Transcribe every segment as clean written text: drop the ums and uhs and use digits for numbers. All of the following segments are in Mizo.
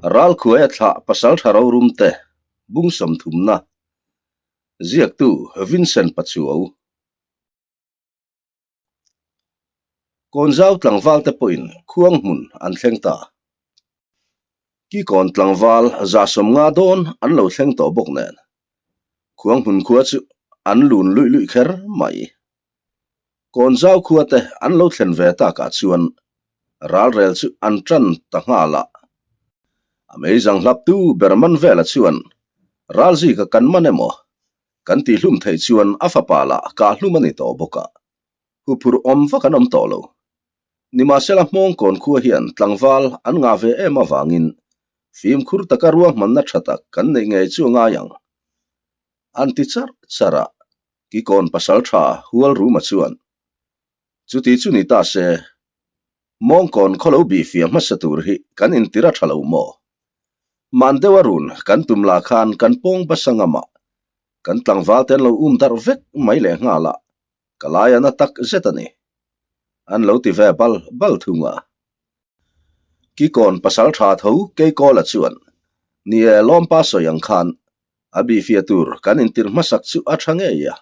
Ralkhuaia thlah pasaltha rorum te bung sawmthumna ziaktu Vincent Pachuau. Kawnzau tlangval te pawhin khuang hmun an thleng ta. Kikawn tlangval 150 dawn an lo thleng tawh bawk nen khuang hmun khua chu an lun luih luih kher mai. Kawnzau khua te an lo thlen ve takah chuan ralrel chu an tan ta nghal a. A meizang hlaptu ber man vela chuan ralzika kan man emaw kan tihhlum theih chuan a fapa lah kahhlum a ni tawh bawk a, huphurh awm vak an awm tawh lo. Nimahsela Hmawngkawn khua hian tlangval an ngah ve em avangin fimkhur taka ruahmanna tha tak kan neih ngei chu a ngai ang. An ti charh charh a, Kikawn pasal tha hual ruma chuan, Chuti chu ni ta se, Hmawngkawn khaw lo bihfiah hmasa tur hi kan intir a tha lo maw? Man deuh a run kan tum lah khan kan pawng basa ngam a, kan tlangval te an lo um darh vek mai leh nghal a, ka lai a na tak zet a ni. An lo ti ve bal bal thung a. Kikawn pasal tha tho Keikawla chuan, Ni e, Lawmpa sawi ang khan a bihfiah tur kan intir hmasak chu a tha ngei a.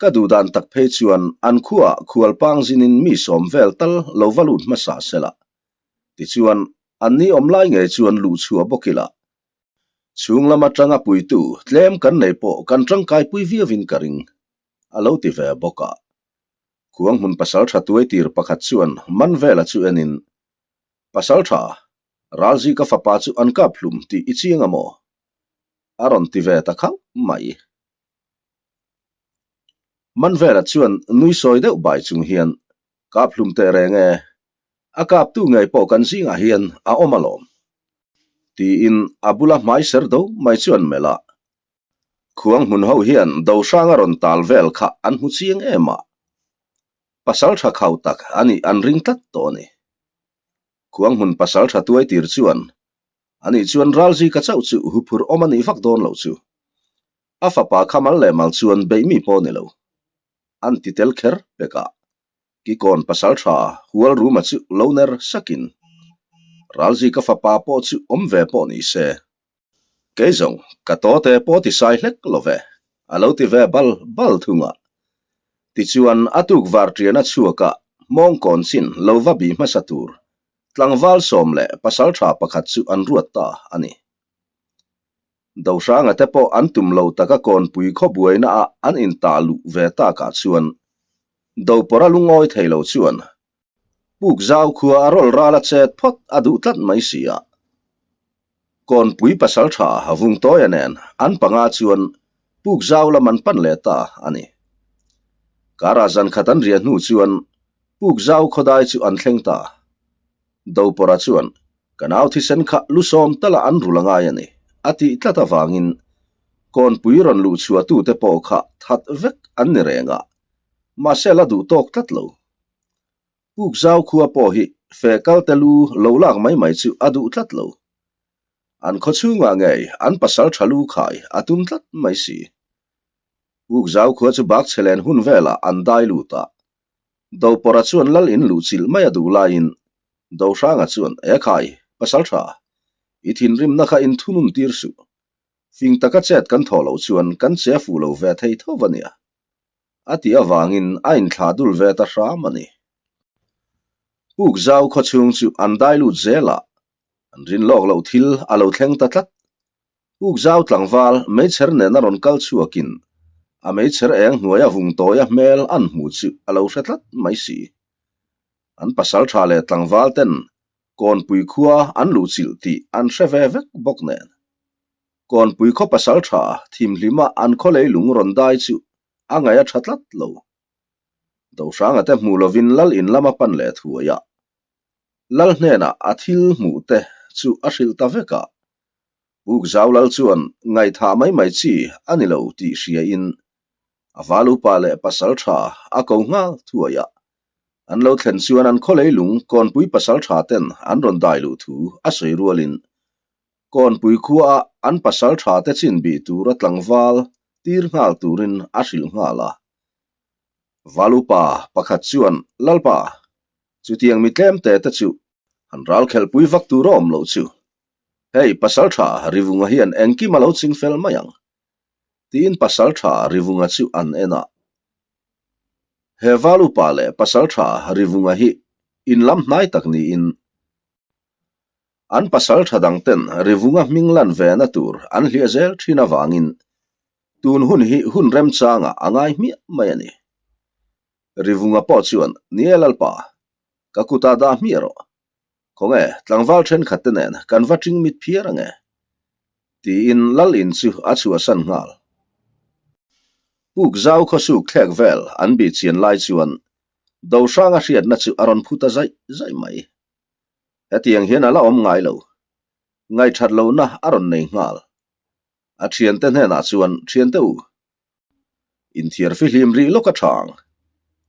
Ka duh dan tak phei chuan an khuaah khualpang zinin mi sawm vel tal lo va lut hmasa sela. Tichuan, an ni awm lai ngei chuan luh chhuah bawk ila. Chhung lam atanga puitu tlem kan nei pawh kan tangkaipui viauin ka ring, a lo ti ve bawk a. Khuang hmun pasaltha tuai tir pakhat chuan man vela chu enin, Pasaltha, Ralzika fapa chu an kap hlum tih i chiang a maw? A rawn ti ve ta khauh mai. Manvela chuan nui sawi deuh bai chung hian, Kap hlum teh reng e, a kaptu ngei pawh kan zingah hian a awm alawm. Tiin a bula hmai ser do mai chuan melh a, Khuang hmun ho hian do hrang a rawn tal vel kha an hmu chiang em a, pasal tha khau tak a nih an ring tlat tawh a ni. Khuang hmun pasal tha tuai tir chuan, Anih chuan Ralzika chauh chu huphurh awm a nih vak dawn loh chu. A fapa kha mal leh mal chuan beih mi pawh ni lo. An ti tel kher pek a, Kikawn pasal tha hual ruma chu lo ner sakin, Ralzika fapa pawh chu awm ve pawh ni se. Kei zawng ka tawte pawh ti sai hlek lo ve, a lo ti ve bal bal thung a. Tichuan a tuk var ṭian a chhuak a, hmawngkawn chin lo va bih hmasa tur tlangval 11 tha pakhat chu an ruat ta a ni. Dohranga te pawh an tum lo taka kawnpui khaw buaina ah an intah luh ve takah chuan Dopawrh a lungawi thei lo chuan puk zau khua a rawl ral a chet phawt a duh tlat mai si a. Kawnpui pasaltha Vungtawia nen an panga chuan puk zau lam an pan leh ta a ni. Karah zan khat an riah hnu chuan puk zau khawdai chu an thleng ta. Dopawrh-a chuan Ka nau thisen kha lu sawm tala an rul a ngai a ni, a tih tlat avangin kawnpui rawn luh chhuahtute pawh kha that vek an ni reng a, mahse la duh tawk tlat lo. Puk zau khua pawh hi feh kal te lu lo lak mai mai chu a duh tlat lo. An khaw chhungah ngei an pasal tha lu khai a tum tlat mai si. Puk zau khua chu bak chhe len hun velah an dai lut a, Dopawrha chuan lal in luh chilh mai a duh laiin Dohranga chuan, E khai, pasal tha, i thinrimna kha in thunun tir suh. Fing taka chet kan thawh loh chuan kan che fuh lo ve thei tho va nia. A tih avangin a inthlah dul ve ta hram a ni. Puk zau khaw chhung chu an dai lut zel a, an rin lawk loh thil a lo thleng ta tlat. Puk zau tlangval meichher nena rawn kal chhuakin a meichher eng hnuaia vung tawia hmel an hmuh chu a lo hre tlat mai si. An pasal tha leh tlangval ten Kawnpui khua an luhchilh tih an hre ve vek bawk nen. Kawnpui khaw pasal tha thimhlima an khaw leilung rawn dai chu a ngaih a tha tlat lo. Dohranga te hmuh lovin lal in lama pan leh thuai a, lal hnenah a thil hmuh te chu a hrilh ta vek a. Puk Zau lal chuan ngaihthah mai mai chi a ni lo tih hriain a val upa leh pasal tha a ko nghal thuai a. An lo thlen chuan an khaw leilung Kawnpui pasal tha ten an rawn dai luh thu a sawi rualin Kawnpui khuaah an pasal tha te chin bih tura tlangval tir nghal turin a hrilh nghal a. Val upa pakhat chuan, Lalpa, chutiang mi tlem te te chu han ral khelhpui vak tur a awm loh chu. Hei, Pasalṭha Rivunga hian engkim a lo ching fel mai ang, tiin Pasalṭha Rivunga chu an en a. He Valupa leh Pasalṭha Rivunga hi in lam hnai tak niin an pasalṭha dangten Rivunga hming lan vena tur an hliah zel ṭhin avangin tun hun hi hun remchangah a ngai hmiah mai a ni. Rivunga pawh chuan, Ni e Lalpa, ka kutah dah hmiah rawh. Khawnge, tlangval thenkhat te nen kan va ṭing mit phiar ange? Tiin Lal in chu a chhuahsan nghal. Puk zau khawsuk thlek vel an bih chian lai chuan Dohranga hriatna chu a rawn phu ta zaih zaih mai. Hetiang hian a la awm ngai lo. Ngaihṭhat lohna a rawn nei nghal. A ṭhiante hnenah chuan, Ṭhiante u, Inthiar fihlim rih lawk a tha ang,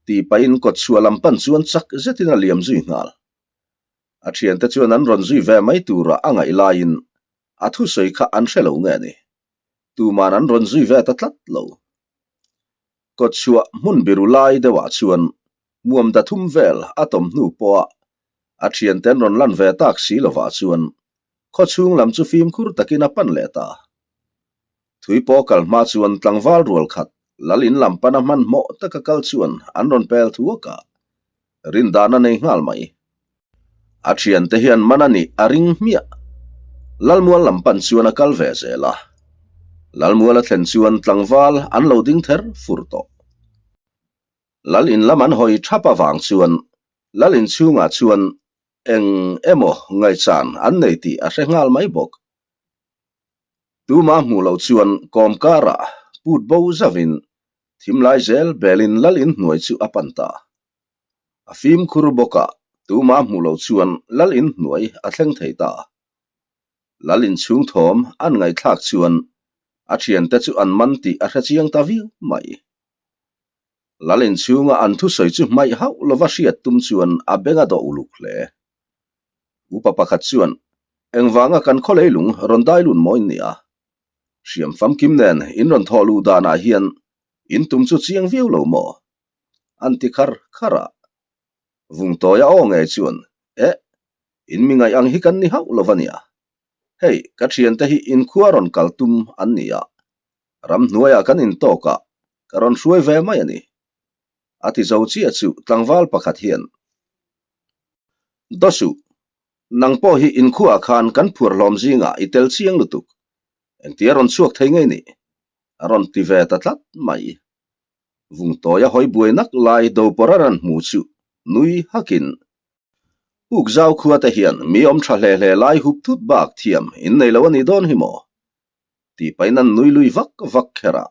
tih pahin kawtchhuah lam pan chuan chak zetin a liam zui nghal. A thiante chuan an rawn zui ve mai tura a ngaih laiin a thusawi kha an hre lo nge ni? Tuman an rawn zui ve ta tlat lo. Kawtchhuah hmun biru lai deuhah chuan muam da thum vel a tawm hnu pawha a thiante an rawn lan ve tak si lovah chuan khawchhung lam chu fimkhur takin a pan leh ta. Thui pawh kal hma chuan tlangval rual khat lal in lam pana hmanhmawh taka kal chuan an rawn pel thuak a, rindan a nei nghal mai. A thiante hian man a nih a ring hmiah. Lalmual lam pan chuan a kal ve zel a. Lalmual a thlen chuan tlangval an lo ding ther fur tawh. Lal in lam an hawi thap avang chuan lal in chhungah chuan eng emaw ngaihchan an nei tih a hre nghal mai bawk. Tuma hmuh loh chuan kawm karah put bo zauhin thimlai zel belin lal in hnuai chu a pan ta. A fimkhur bawkah tuma hmuh loh chuan lal in hnuai a thleng thei ta. Lal in chhung thawm an ngaihthlak chuan a thiante chu an man tih a hre chiang ta viau mai. Lal in chhunga an thusawi chu hmaih hauh lova hriat tum chuan a beng a dawh uluk hle. Upa pakhat chuan, Engvanga kan khaw leilung rawn dai lun maw in nia? Hriam famkim nen in rawn thawh luh danah hian in tum chu chiang viau lo maw? An ti khar khar a. Vungtawia aw ngei chuan, Eh, in mi ngaih ang hi kan ni hauh lo va nia. Hei, ka thiante hi inkhua rawn kal tum an ni a, ramhnuaiah kan intawk a, ka rawn hruai ve mai a ni. A ti zo chiah chu tlangval pakhat hian, Dawsuh, nang pawh hi inkhuaah khan kan phuar hlawm zingah i tel chiang lutuk. Engtia rawn chhuak thei ngei ni? A rawn ti ve ta tlat mai. Vungtawia hawi buai nak lai Dopawr a rawn hmu chu nui hakin, Puk zau khua te hian mi awm tha hle hle lai hup thut bak thiam in nei lo a nih dawn hi maw? Tih pahin an nui lui vak vak kher a.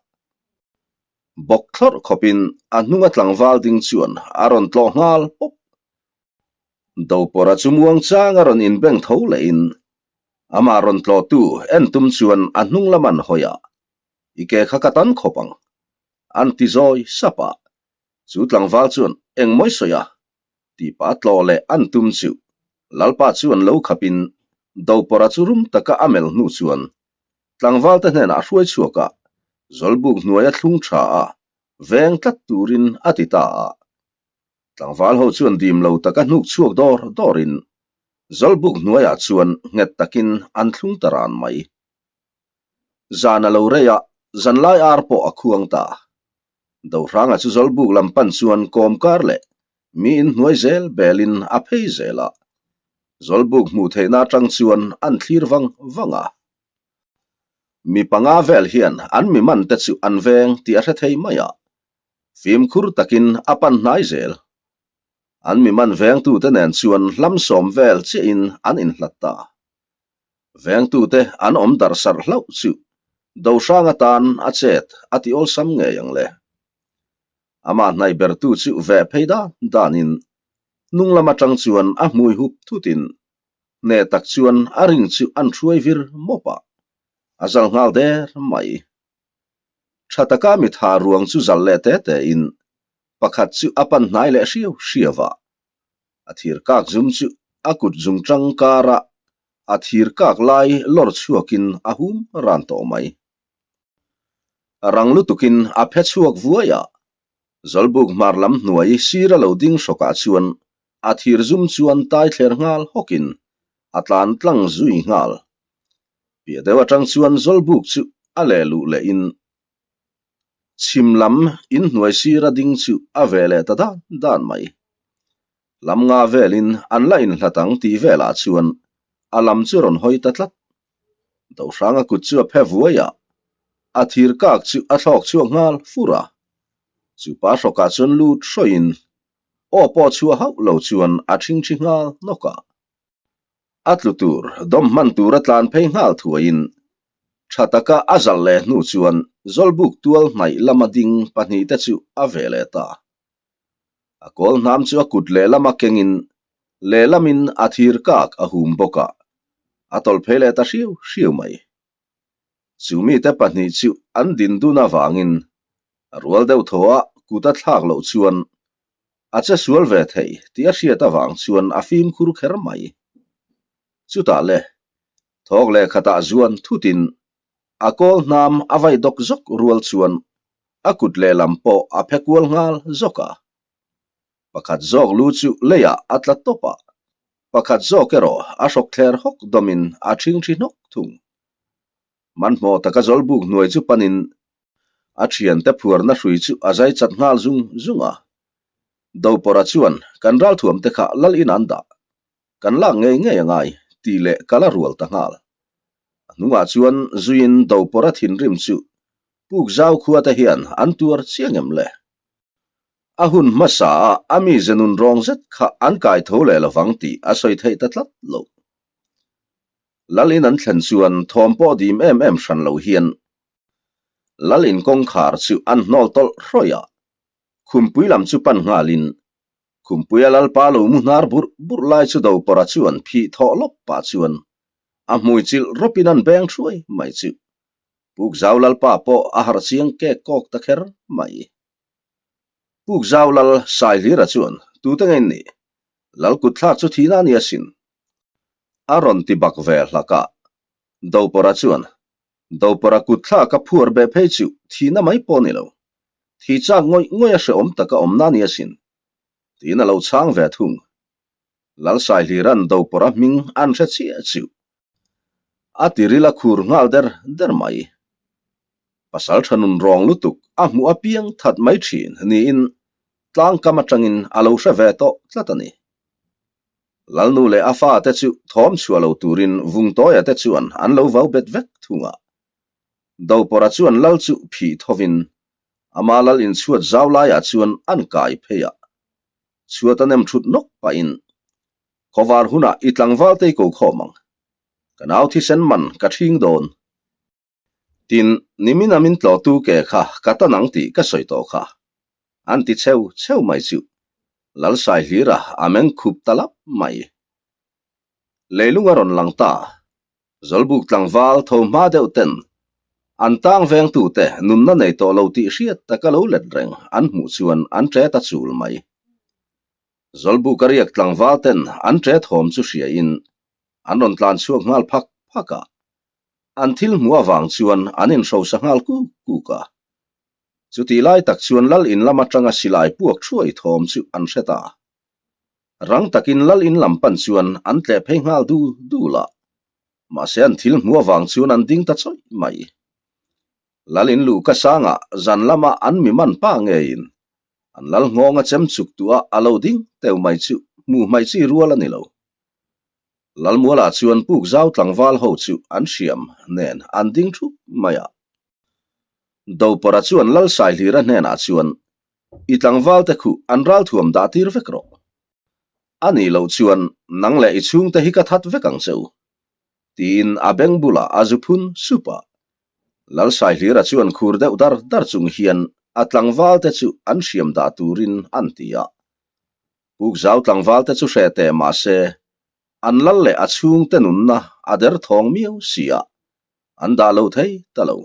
Bawk thlawrh khawpin a hnunga tlangval ding chuan a rawn tlawh nghal pawp. Dopawrha chu muang chang a rawn inbeng tho lehin amah rawn tlawhtu en tum chuan a hnung lam an hawi a, I ke kha ka tan khawp ang, an ti zawi sap a. Chu tlangval chuan engmawi sawi a tih pah tlawh leh an tum chu Lalpa chuan lo khapin Dopawrha chu rum taka a melh hnu chuan tlangvalte hnenah a hruai chhuak a, Zawlbuk hnuaia thlung tha a, veng tlat turin a ti ta a. Tlangval ho chuan dim lo taka hnuk chhuak dawr dawrin Zawlbuk hnuaiah chuan nghet takin an thlung ta ran mai. Zan a lo rei a, zanlai ar pawh a khuang ta. Dohranga chu Zawlbuk lam pan chuan kawm kar leh mi in hnuai zel belin a phei zel a. Zawlbuk hmuh theihna atang chuan an thlir vang vang a. Mi panga vel hian an mi man te chu an veng tih a hre thei mai a. Fimkhur takin a pan hnai zel. An mi man vengtute nen chuan hlam sawm vel chiahin an inhlat ta. Vengtute an awm darh sarh hlauh chu Dohrang atan a chet a ti awlsam ngei ang le. Amah hnaih bertu chu veh phei dan danin hnung lam atang chuan a hmui hup thutin hneh tak chuan a ring chu an hruai vir mawp a, a zal nghal der mai. Tha taka mitha ruang chu zal leh te tein pakhat chu a pan hnai leh hriau hriau a. A thir kak zum chu a kut zung tang karah a thir kak lai lawr chhuakin a hum ran tawh mai. Rang lutukin a phe chhuak vuai a, Zawlbuk hmar lam hnuai sir a lo ding hrawkah chuan a thir zum chuan tai thler nghal hawkin a tlan tlang zui nghal. Piah deuh atang chuan Zawlbuk chu a leh luh lehin chhim lam inhnuai sira ding chu a ve leh ta dan dan mai. Lam nga velin an la inhlat ang tih velah chuan a lam chu rawn hawi ta tlat. Dohranga kut chu a phe vuai a, a thir kak chu a thlawk chhuak nghal fur a. Chu pa hrawkah chuan lut hrawiin aw pawh chhuah hauh lo chuan a ṭhingṭhi nghal nawk a. A tlu tur dawm hman tura tlan phei nghal thuaiin tha taka a zalh leh hnu chuan Zawlbuk tual hnaih lama ding pahnihte chu a ve leh ta. A kawl hnam chu a kut lehlama kengin lehlamin a thir kak a hum bawk a, a tawlh phei leh ta hriau hriau mai. Chu mite pahnih chu an din dun avangin a rual deuh thaw a kut a thlak loh chuan a che sual ve thei tih a hriat avang chuan a fimkhur kher mai. Chutah le, thawk leh khatah zuan thutin a kawl hnam a vai dawk zawk rual chuan a kut lehlam pawh a phe kual nghal zawk a. Pakhat zawk lu chu leiah a tla tawp a, pakhat zawk erawh a hrawk thler hawk dawmin a ṭhingṭhi hnawk thung. Hmanhmawh taka Zawlbuk hnuai chu panin a ṭhiante phuarna hrui chu a zai chat nghal zung zung a. Dopawrha chuan kan ralthuamte kha lal in an dah, kan lak ngei ngei a ngai tih leh kal a rual ta nghal. A hnungah chuan zuiin Dopawrha thinrim chu puk zau khuate hian an tuar chiang em le? A hun hmasa a a mize nun rawng zet kha an kai tho leh lovang tih a sawi theih ta tlat lo. Lal in an thlen chuan thawm pawh dim em em hran lo hian Lal in kawngkhar chu an hnawl tawlh hrawih a, khumpui lam chu pan nghalin Khumpuia Lalpa lo mu hnar burh burh lai chu Dopawrha chuan phih thawh lawp pah chuan a hmui chilh rawpin an beng hruai mai chu Pukzau Lalpa pawh a harh chiang kek kawk ta kher mai. Pukzau Lal Saihlira chuan tute nge in nih? Lal kutthlak chu thihna a ni asin. A rawn ti bak ve hlak a, Dopawrha chuan Dopawrha kutthlak a phuar beh phei chu thihna mai pawh a ni lo. Thi chak ngawih ngawih a hrehawm taka awmna a ni asin, tiin a lo chhang ve thung. Lalsaihlira'n Dopawrha hming an hre chiah chu a tiril a khur nghal der der mai. Pasal tha nun rawng lutuk a hmuh apiang that mai thin niin tlangkam atangin a lo hre ve tawh tlat a ni. Lalnu leh a fate chu thawm chhuah lo turin Vungtawia te chuan an lo vau bet vek thung a. Dopawrha chuan lal chu phih thovin ama lal inchhuat zau laiah chuan an kai phei a. Chhuat a nem thut nawk pahin khawvar hunah i tlangval tei ko khawm ang. Ka nau thisen man ka ṭhing dawn. Tin, nimin a min tlawhtu ke kha ka tan ang tih ka sawi tawh kha. An ti cheu cheu mai chu. Lalsai hlira a meng khup ta lap mai. Leilung a rawn lang ta. Zawlbuk tlangval tho hma deuh ten an tang vengtute nunna nei tawh lo tih hriat taka lo let reng an hmuh chuan an ṭe ta chul mai. Zawlbuk a riak tlangval ten an ṭe thawm chu hriain an rawn tlan chhuak nghal phak phak a. An thil hmuh avang chuan an inhrosa nghal kuk kuk a. Chutih lai tak chuan lal in lam atanga silai puak thuai thawm chu an hre ta. Rang takin lal in lam pan chuan an tleh phei nghal dul dul a. Mahse an thil hmuh avang chuan an ding ta chawih mai. Lal in luhka sangah zan lama an mi man pa ngeiin an lal nghawnga chem chuk tuah a lo ding teu mai chu hmuh hmaih chi rual a ni lo. Lalmualah chuan puk zau tlangval ho chu an hriam nen an ding thup mai a. Dopawrha chuan Lalsaihlira hnenah chuan, I tlangvalte khuh an ralthuam dah tir vek rawh. A nih loh chuan nang leh i chhungte hi ka that vek ang che u, tiin a beng bulah a zu phun sup a. Lalsaihlira chuan khur deuh dar dar chung hian a tlangvalte chu an hriam dah turin an ti a. Pukzau tlangvalte chu hre teh mah se, an lal leh a chhungte nunna a der thawng miau si a, an dah lo thei ta lo.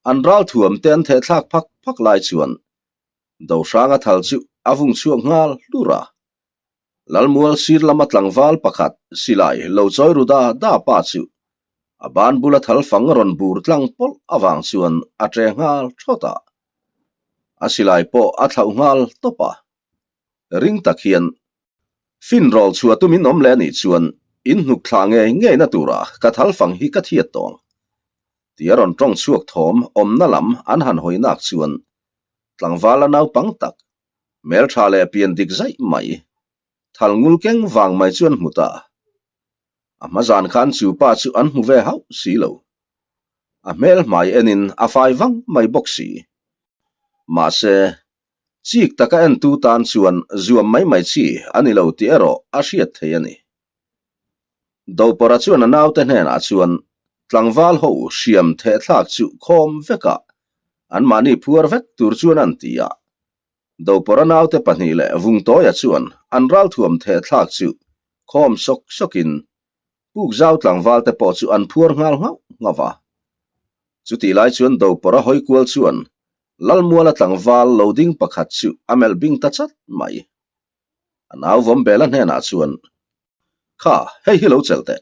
An ralthuam te an thehthlak phak phak lai chuan Dohranga thal chu a vung chhuak nghal hlur a. Lalmual sir lama tlangval pakhat silai lo chawi ru da da pa chu a ban bula thal fang rawn bur tlang pawlh avang chuan a ṭe nghal thawt a. A silai pawh a thlauh nghal tawp a. Ring tak hian fin rawl chhuah tumin awm leh a nih chuan. In hnuk thla ngei ngeina tura ka thal fang hi ka thiat tawh ang. Tia rawn tawng chhuak thawm awmna lam an han hawi nak chuan tlangvala naupang tak, hmeltha leh pian dik zaih mai, thal ngul keng vang mai chu an hmu ta. A hma zan khan chu pa chu an hmu ve hauh si lo. A hmel hmai enin a fai vang mai bawk si. Mahse, chik taka entu tan chuan zuam mai mai chi a ni lo tih erawh a hriat thei a ni. Dopawrha chuan a naute hnenah chuan tlangval ho hriam thehthlak chu khawm vekah anmahni phuar vek tur chuan an ti a. Dopawrha naute pahnih leh Vungtawia chuan an ralthuam thehthlak chu khawm sawk sawkin Pukzau tlangvalte pawh chu an phuar nghal nghauh nghauh va. Chutih lai chuan Dopawrha hawi kual chuan Lalmuala tlangval lo ding pakhat chu a melh bing ta chat mai. A nau Vawmbela hnenah chuan, Kha, hei hi lo chelh teh,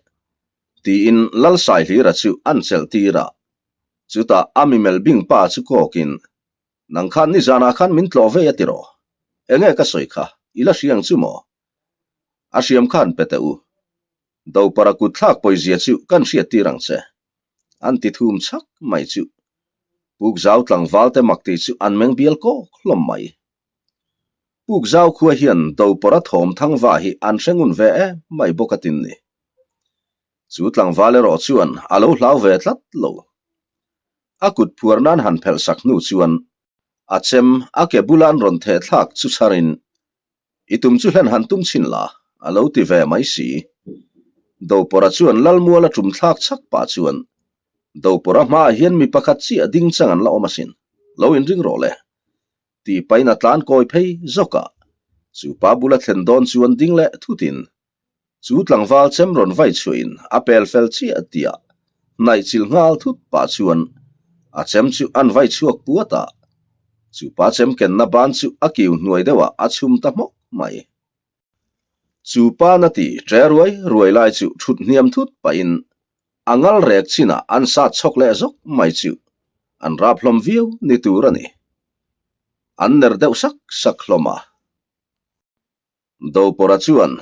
tiin Lal Saihlira chu an chelh tir a. Chutah a mi melh bing pa chu kawkin, Nang khan nizanah khan min tlawh vei a ti rawh. Enge ka sawi kha, i la hria ang chu maw? A hriam khan pe teh u. Dopara kut thlak pawizia chu kan hriat tir ang che. An ti thum chhak mai chu. Pukzau tlangval te mak tih chu an meng bial kawk hlawm mai. Pukzau khua hian Dopara thawm thangva hi an hre ngun ve em mai bawk a tin ni. Chu tlangval erawh chuan a lo hlau ve tlat lo. A kut phuar nan han phelh sak hnu chuan a chem a ke bula an rawn theh thlak chu chharin I tum chu hlen han tum chhin la, a lo ti ve mai si. Dopawrha chuan Lalmuala tum thlak chhak pah chuan, Dopawrha hmaah hian mi pakhat chiah ding chang an la awm asin, lo inring rawh le. Tih pahin a tlan kawi phei zawk a, chu pa bula thlen dawn chuan ding leh thutin Chu tlangval chem rawn vai chhuahin a pel fel chiah tih a hnaih chilh nghal thut pah chuan a chem chu an vai chhuak puat a, chu pa chem kenna ban chu a kiu hnuai deuhah a chhum ta hmawk mai. Chu pa na ti ṭe ruai ruai lai chu ṭhut hniam thut pahin a ngal rek chinah an sat chhawk leh zawk mai chu an rap hlawm viau ni tur a ni. An ner deuh sak sak hlawm a. Dopawrha chuan,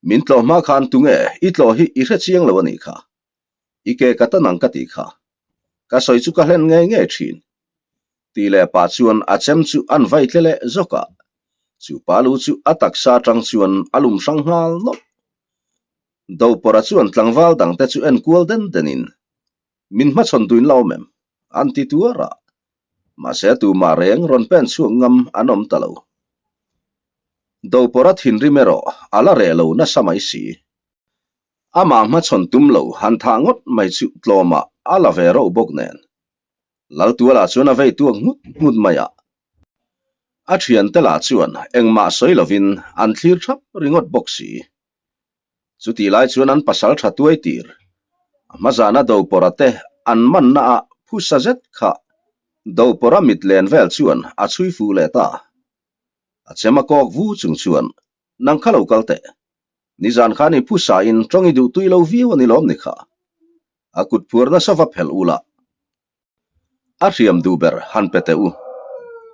Min tlawh hma khan tunge i tlawh hi i hre chiang lo a nih kha. I ke ka tan ang ka tih kha. Ka sawi chu ka hlen ngei ngei thin. Tih leh pah chuan a chem chu an vai tle leh zawk a. Chu pa lu chu a taksa atang chuan a lum hrang nghal nawlh. Dopawrha chuan tlangval dangte chu en kual den denin, Min hmachhawn tuin la awm em? An ti tuar a. Mahse tumah reng rawn pen chhuak ngam an awm ta lo. Dopawrha thinrim erawh a la reh lo nasa mai si. Amah hmachhawn tum lo han thah ngawt mai chu tlawmah a la ve rauh bawk nen. Laltualah chuan a vei tuak nghut nghut mai a. A thiante lah chuan engmah sawi lovin an thlir thap ringawt bawk si. Chutih lai chuan an pasal tha tuai tir. A hma zana Dopawrha te an manna ah phusa zet kha Dopawrha mit len vel chuan a chhui fuh leh ta. A chem a kawk vu chung chuan, Nang kha lo kal teh. Nizan khan i phusa in tawng i duh tui lo viau a ni lawm ni kha. A kut phuar nasa va phelh u la. A hriam duh ber han pe teh u,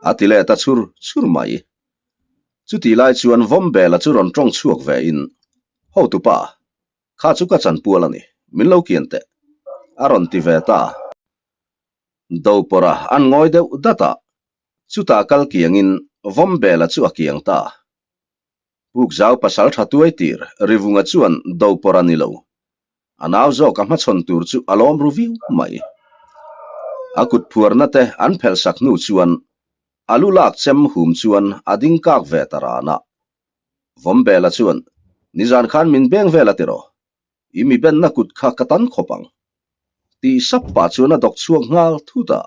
a ti leh ta chhur chhur mai. Chutih lai chuan Vawmbela chu rawn tawng chhuak ve in, Hotupa, kha chu ka chanpual a ni, min lo kian teh, a rawn ti ve ta. Dopawrha an ngawi deuh dat a, chutah kal kiangin Vawmbela chu a kiang ta. Pukzau pasal tha tuai tir Rivunga chuan Dopawrha ni lo, A nau zawk a hmachhawn tur chu a lawm ru viau mai. A kut phuarna te an phelh sak hnu chuan a lu lak chem hum chuan a ding kak ve ta ran a. Vawmbela chuan, Nizan khan min beng vel a tiraw? I mi benna kut kha ka tan khawp ang. Tih sap pah chuan a dawk chhuak nghal thut a.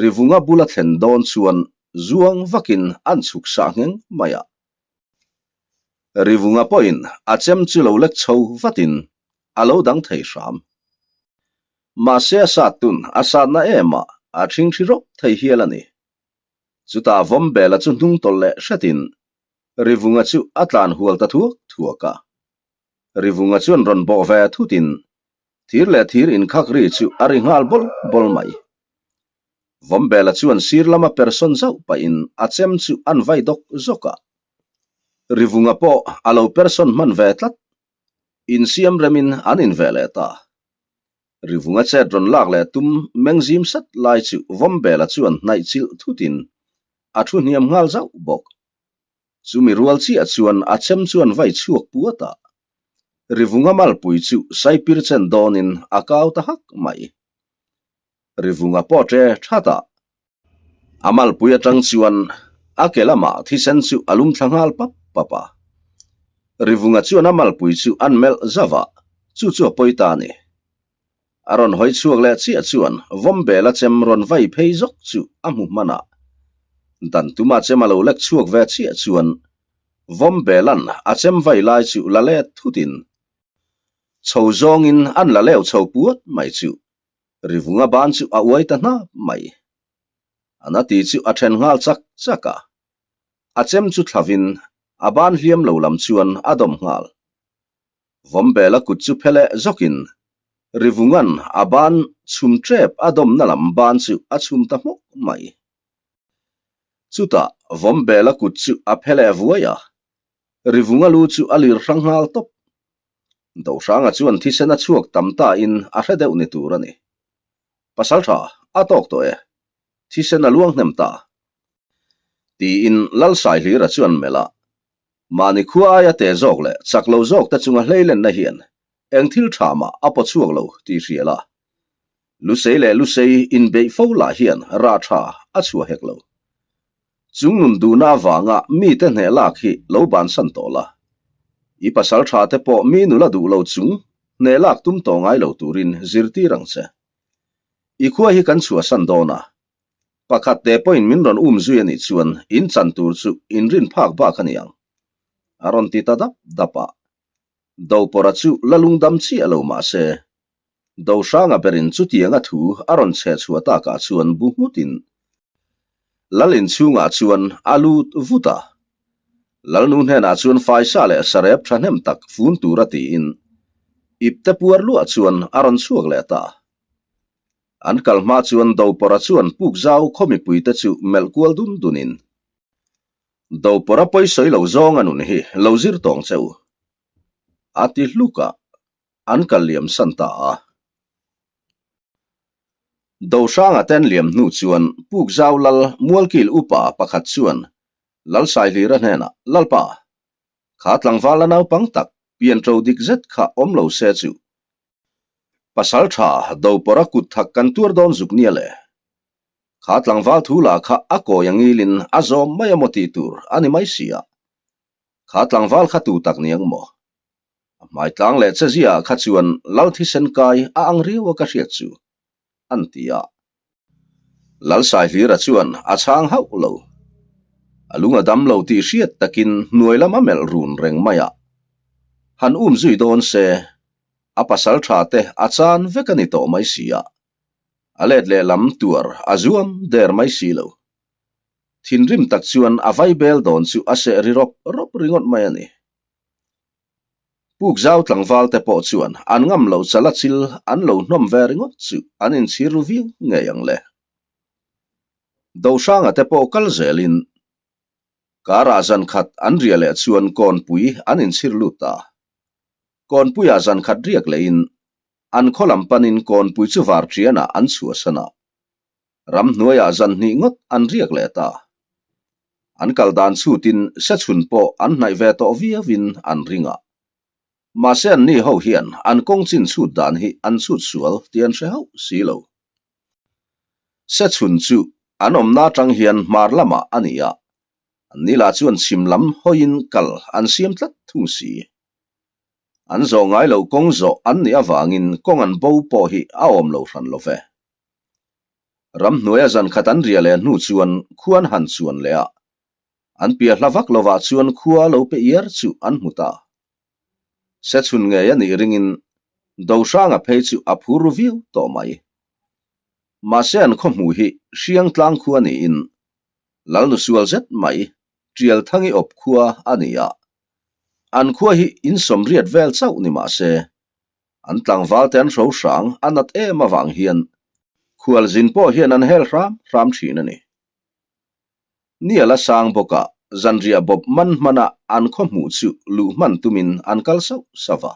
Rivunga bula thlen dawn chuan zuang vakin an chhuk sah ngheng mai a. Rivunga pawhin a chem chu lo lek chho vatin a lo dang thei hram. Mahse a sat tun a satna em a, a ṭhingṭhi rawp thei hial a ni. Chutah Vawmbela chu hnung tawlh leh hretin Rivunga chu a tlan hual ta thuak thuak a. Rivunga chuan rawn bawh ve thutin thir leh thir inkhak ri chu a ri nghal bawl bawl mai. Vawmbela chuan sir lama persawn zauh pahin a chem chu an vai dawk zawk a. Rivunga pawh a lo persawn hman ve tlat. Insiam remin an inveh leh ta. Rivunga chet rawn lak leh tum meng zim sat lai chu Vawmbela chuan hnaih chilh thutin a thu hniam nghal zauh bawk. Chumi rual chiah chuan a chem chuan vai chhuak puat a, Rivunga malpui chu saipir chen dawnin a kau ta hak mai. Rivunga pawh ṭe that a, a malpui atang chuan a ke lamah thisen chu a lum thla nghal pap pap a. Rivunga chuan a malpui chu an melh zauh a, chu chu a pawi ta a ni. A rawn hawi chhuak leh chiah chuan Vawmbela chem rawn vai phei zawk chu a hmu hman a. Dan tuma chem a lo lek chhuak ve chiah chuan Vawmbelan a chem vai lai chu la let thutin chho zawngin an la leu chho puat mai chu Rivunga ban chu a uai ta hnap mai. A na ti chu a then nghal chak chak a. A chem chu thlavin a ban hliam lo lam chuan a dawm nghal. Vawmbela kut chu phe leh zawkin Rivungan a ban chhum tep a dawmna lam ban chu a chhum ta hmawk mai. Chutah Vawmbela kut chu a phe leh vuai a, Rivunga lu chu a lir hrang nghal tawp. Dohranga chuan thisen a chhuak tam ta in a hre deuh ni tur a ni. Pasaltha, a tawk tawh e. Thisen a luang hnem ta. Tiin Lalsaihlira chuan melh a, Mahni khua aia te zawk leh chak lo zawk te chunga hleilenna hian eng thil tha mah a paw chhuak lo tih hria la. Lusei leh lusei inbeih fo lah hian rah tha a chhuah hek lo. Chung nun duhna avanga mite hneh lak hi lo bansan tawh la. I pasal tha te pawh mi nula duh lo chung hneh lak tum tawh ngai lo turin zirtir ang che. I khua hi kan chhuahsan dawn a, Pakhat te pawhin min rawn um zui a nih chuan in chan tur chu in rin phak bak a ni ang. A rawn ti ta dap dap a. Dopawrha chu la lungdam chiah lo mah se, Dohranga berin chutianga thu a rawn chheh chhuah takah chuan bu nghutin Lal inchhungah chuan a lut vut a. Lalnu hnenah chuan faisa leh sarep thahnem tak fun tura tiin ipte puar luah chuan a rawn chhuak leh ta. An kal hma chuan Dopawrha chuan puk zau khaw mipuite chu melh kual dun dunin, Dopawrha pawisawi lo zawng a nun hi lo zir tawng che u, a ti hluk a, an kal liam san ta a. Dohranga ten liam hnu chuan puk zau lal Mualkil upa pakhat chuan Lalsaihlira hnenah, Lalpa, kha tlangval la naupang tak pianṭo dik zet kha awm lo se chu Pasal tha Dopawrha kut thak kan tuar dawn zuk nia le. Kha tlangval thu lah kha a kawi a ngilin a zawm mai a maw tih tur a ni mai si a. Kha tlangval kha tu tak ni ang maw? A hmai tlang leh che ziaah kha chuan Lal thisen kai a ang riau a ka hriat chu, an ti a. Lalsaihlira chuan a chhang hauh lo. A lung a dam lo tih hriat takin hnuai lam a melh run reng mai a. Han um zui dawn se, a pasal tha te a chan vek a ni tawh mai si a. A let leh lam tuar a zuam der mai si lo. Thinrim tak chuan a vaibel dawn chu a seh ri rawp rawp ringawt mai a ni. Puk zau tlangval te pawh chuan an ngam lo chala chil an lo hnawm ve ringawt chu an inchhir ru viau ngei ang le. Dohranga te pawh kal zelin karah zan khat an riah leh chuan kawnpui an inchhir lut ta. Kawnpuiah zan khat riak lehin an khaw lam panin kawnpui chu varṭianah an chhuahsan a. Ramhnuaiah zan hnih ngawt an riak leh ta. An kal dan chhutin sechhun pawh an hnaih ve tawh viauin an ring a. Mahse anni ho hian an kawng chin chhut dan hi an chhut sual tih an hre hauh si lo. Sechhun chu an awmna atang hian hmar lamah a ni a, anni lah chuan chhim lam hawiin kal an siam tlat thung si. An zawh ngai loh kawng zawh an nih avangin kawng an bo pawh hi a awm lo hran lo ve. Ramhnuaia zan khat an riah leh hnu chuan khua an han chuan leh a, an piah hla vak lovah chuan khua lo pe iar chu an hmu ta. Sechhun ngei a nih ringin Dohranga phei chu a phur ru viau tawh mai. Mahse an khaw hmuh hi Hriangtlang khua niin Lalnu sual zet mai Tialthangi awp khua a ni a, an khua hi insawmriat vel chauh ni mahse An tlangval te an hro hrang a nat em avang hian khualzin pawh hian an hel hram hram thin a ni. Ni a la sang bawk a, zanriah bawp man hmana an khaw hmuh chu luh hman tumin an kal sauh sauh a.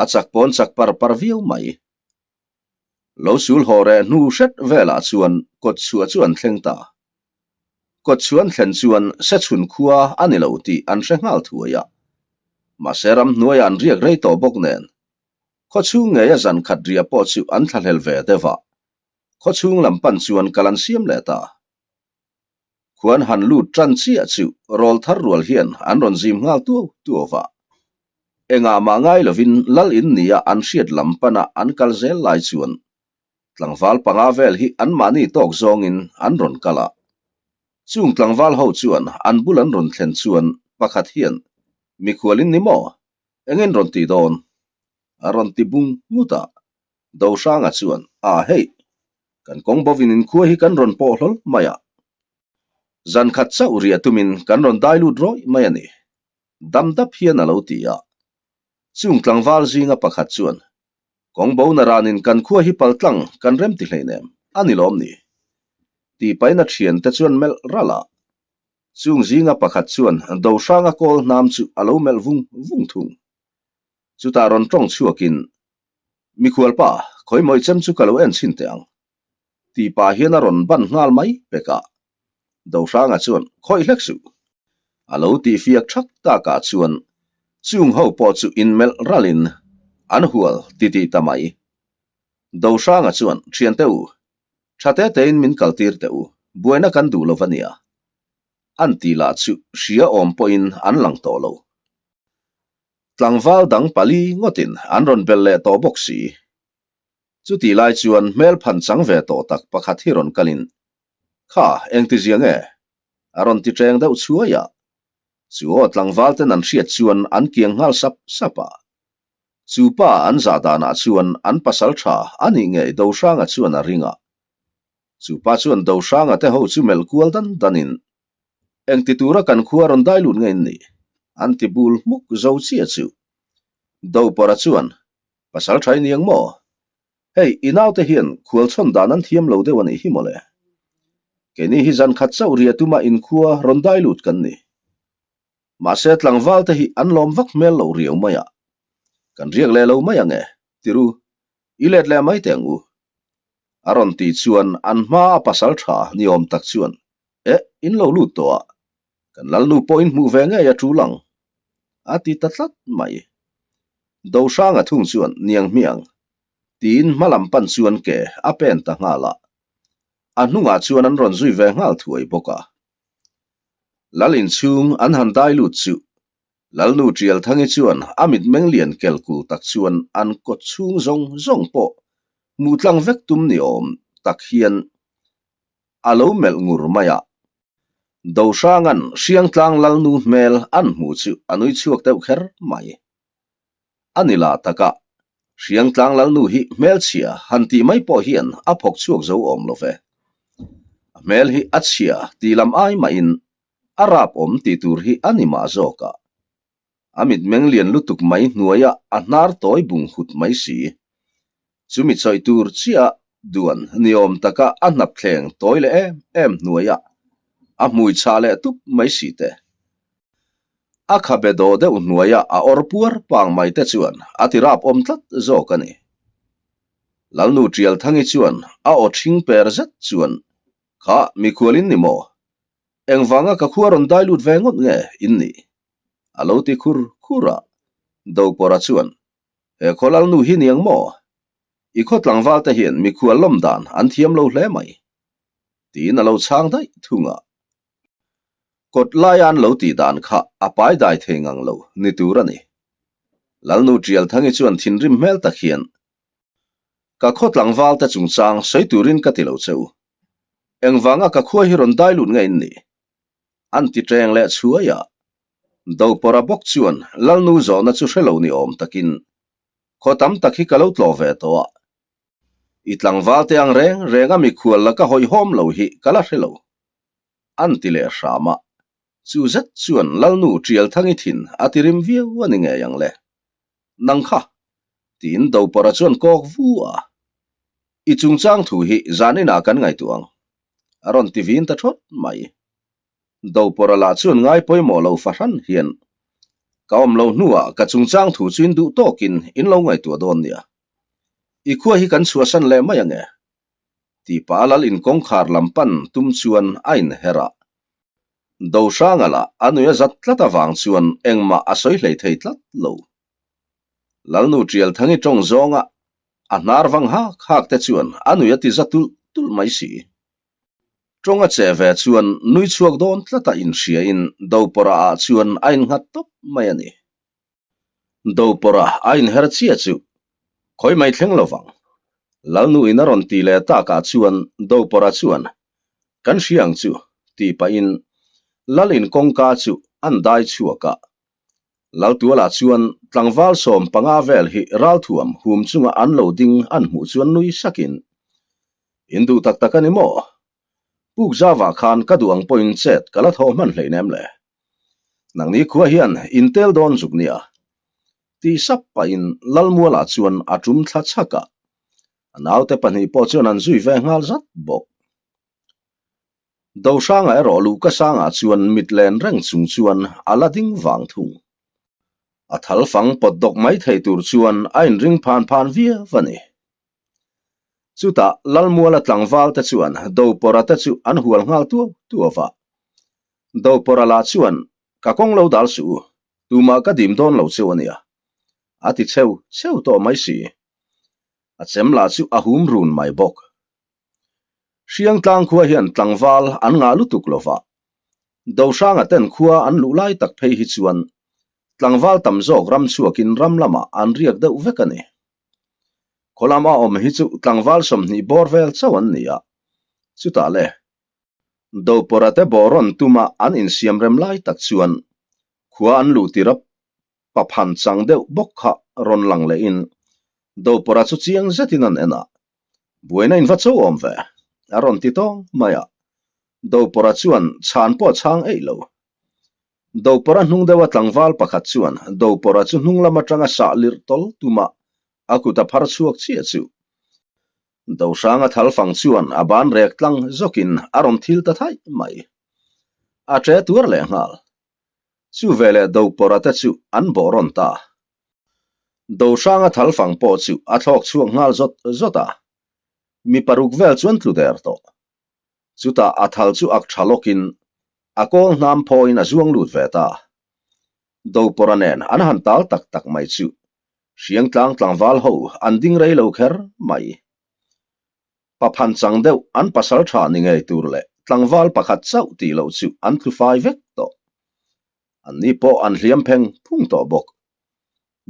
A chak pawn chak par par viau mai. Lo sul haw reh hnu hret velah chuan kawtchhuah chu an thleng ta. Kawtchhuah an thlen chuan Sechhun khua a ni lo tih an hre nghal thuai a. Mahse ramhnuaiah an riak rei tawh bawk nen, khawchhung ngeia zan khat riah pawh chu an thlahlel ve deuh a, khawchhung lam pan chuan kal an siam leh ta. Khuan han lut tan chiah chu rawl thar rual hian an rawn zim nghal tuau tuau va. Engah mah ngai lovin lal in nia an hriat lam pana an kal zel lai chuan tlangval panga vel hi anmahni tawk zawngin an rawn kal a. Chung tlangval ho chuan an bul an rawn thlen chuan pakhat hian, Mikhual in ni maw? Engin rawn ti dawn? A rawn ti bung ngut a. Dohranga chuan, A hei, kan kawng bovin inkhua hi kan rawn pawh hlawl mai a. Zan khat chauh riah tumin kan rawn dai lut rawih mai a ni. Dam dap hian a lo ti a. Chung tlangval zinga pakhat chuan, Kawng bo na ranin kan khua hi paltlang kan rem ti hleinem, a ni lawm ni? Tih paina thiante chuan melh ralh a. Chung zinga pakhat chuan Dohranga kawl hnam chu a lo melh vung vung thung. Chutah rawn tawng chhuakin, Mikhual pa, khawimawi chem chu ka lo en chhin teh ang. Tih pah hian a rawn ban nghal mai pek a. Dohranga chuan, Khawih hlek suh. A lo tih fiak thak takah chuan chung ho pawh chu inmelh ralhin an hual titih ta mai. Dohranga chuan, Thiante u, tha te tein min kaltir teh u, buaina kan duh lo va nia. An tih lah chu hria awm pawhin an lang tawh lo. Tlangval dang pali ngawtin an rawn belh leh tawh bawk si. Chutih lai chuan hmel phan chang ve tawh tak pakhat hi rawn kalin, Kha, engti zia nge? a rawn ti ṭeng deuh chhuai a. Chu aw tlangval ten an hriat chuan an kiang nghal sap sap a. Chu pa an zah danah chuan an pasal ṭha a nih ngei Dohranga chuan a ring a. Chu pa chuan Dohranga te ho chu melh kual dan danin, Engti tura kan khua rawn dai lut nge in nih? An ti bul hmuk zo chiah chu. Dopawrha chuan, Pasal tha i ni ang maw? Hei, i naute hian khual chhawn dan an thiam lo deuh a nih hi mawle. Keini hi zan khat chauh ria tuma inkhua rawn dai lut kan ni. Mahse tlangval te hi an lawm vak hmel loh riau mai a. Kan riak leh lo mai ang e, tiru, i let leh mai teh ang u. A rawn tih chuan an hma a pasal tha ni awm tak chuan, Eh, in lo lut tawh a, kan lalnu pawh in hmuh ve ngei a tul ang, a ti ta tlat mai. Dohranga thung chuan niang hmiang tiin hma lam pan chuan ke a pen ta nghal a, a hnungah chuan an rawn zui ve nghal thuai bawk a. Lal inchhung an han dai lut chu Lalnu Tialthangi chuan a mitmeng lian kel kul tak chuan an kawt chhung zawng zawng pawh hmuh tlang vek tum ni awm tak hian a lo melh ngur mai a. Dohranga'n Hriangtlang Lalnu hmel an hmuh chu a nui chhuak deuh kher mai. A ni lah taka, Hriangtlang Lalnu hi hmelchhia han tih mai pawh hian a phawk chhuak zo awm lo ve. A hmel hi a chhia tih lam ai mahin a rap awm tih tur hi a ni mah zawk a. A mitmeng lian lutuk mai hnuaia a hnar tawi bung hut mai si. Chumi chawih tur chiah duan niawm taka a hnap thleng tawi leh em em hnuaia a hmui chhah leh tup mai si te. A khabe dawh deuh hnuaia a awr puar pang mai te chuan a ti rap awm tlat zawk a ni. Lalnu Tialthangi chuan a aw ṭhing per zet chuan, Kha, mikhual in ni maw? Engvanga ka khua rawn dai lut ve ngawt nge in nih? A lo ti khur khur a. Dopawrha chuan, He khaw lalnu hi niang maw? I khaw tlangval te hian mikhual lawm dan an thiam lo hle mai. Tiin a lo chhang daih thung a. Kawt laia an lo tih dan kha a pai dai thei ngang lo ni tur a ni. Lalnu Tialthangi chuan thinrim hmel tak hian, Ka khaw tlangval te chungchang sawi turin ka ti lo che u. Engvanga ka khua hi rawn dai lut nge in nih? An ti ṭeng leh chhuai a. Dopawrha bawk chuan Lalnu zawhna chu hre lo ni awm takin, Khaw tam tak hi ka lo tlawh ve tawh a. I tlangval te ang reng reng a mikhual laka hawihhawm lo hi ka la hre lo. An ti leh hram a. Chu zet chuan Lalnu Ṭialthangi thin a ti rim viau a ni ngei ang le. Nang kha! Tiin Dopawrha chuan kawk vu a. I chungchang thu hi zan inah kan ngaihtuah ang. A rawn ti vin ta thawt mai. Dopawrha lah chuan ngai pawimawh lo fahran hian. Ka awm lo hnuah ka chungchang thu chu in duh tawkin in lo ngaihtuah dawn nia. I khua hi kan chhuahsan leh mai ange? Tih pah a lal in kawngkhar lam pan tum chuan a inher a. Dohranga lah a nui a zat tlat avang chuan engmah a sawi hlei thei tlat lo. Lalnu Tialthangi tawng zawnga a hnar vang hak hak te chuan a nui a ti za tulh tulh mai si. Tawng a che ve chuan nui chhuak dawn tlata inhriain Dopawrah ah chuan a innghat tawp mai a ni. Dopawrah a inher chiah chu khawi mai thleng lo vang. Lalnu in a rawn ti leh takah chuan Dopawrah chuan, Kan hria ang chu, tih pahin Lal in kawngka chu an dai chhuak a. Laltualah chuan tlangval 15 vel hi ralthuam hum chunga an lo ding an hmuh chuan nui sakin, In duh tak tak a ni maw? Puk Zava khan ka duh ang pawhin chet ka la thawh hman hleinem le. Nangni khua hian in tel dawn zuk nia. Ti sap pahin Lalmualah chuan a tum thla chhak a, a naute pahnih pawh chuan an zui ve nghal zat bawk. Dohranga erawh luhka sangah chuan mit len reng chung chuan a la ding vang thung. A thal fang pawt dawk mai thei tur chuan a inring phan phan viau a ni. Chutah Lalmuala tlangval te chuan Dopawrha te chu an hual nghal tuau tuau a. Dopawrha lah chuan, Ka kawng lo dal suh u, tumah ka dim dawn lo cheu a nia, a ti cheu cheu tawh mai si. A chem lah chu a hum run mai bawk. Hriangtlang khua hian tlangval an ngah lutuk lo va, Dohranga ten khua an luh lai tak phei hi chuan tlangval tam zawk ram chhuakin ram lamah an riak deuh vek a ni. Khaw lama awm hi chu tlangval 20 bawr vel chauh an ni a, chutah le Dopawrha te bawh rawn tuma an insiam rem lai tak chuan khua an luh tir a paphan chang deuh bawk kha rawn lang lehin Dopawrha chu chiang zetin an en a, Buaina in va cho awm ve, a rawn ti tawng mai a, Dopawrha chuan chhan pawh a chhang eih lo. Dopawrha hnung deuha tlangval pakhat chuan Dopawrha chu hnung lam atanga sah lirh tawl tuma a kut a phar chhuak chiah chu Dohranga thal fang chuan a ban rek tlang zawkin a rawn thil ta thaih mai. A ṭe tuar leh nghal. Chu veleh Dopawrha te chu an bawh rawn ta. Dohranga thal fang pawh chu a thlawk chhuak nghal zawt zawt a, mi paruk vel chuan tlu der tawh. Chutah a thal chu ak tha lawkin a kawl hnam phawiin a zuang lut ve ta. Dopawrha nen an han tal tak tak mai chu Hriangtlang tlangval ho an ding rei lo kher mai. Paphan chang deuh an pasal tha ni ngei tur leh tlangval pakhat chauh tih loh chu an tlu fai vek tawh. Anni pawh an hliam pheng phung tawh bawk.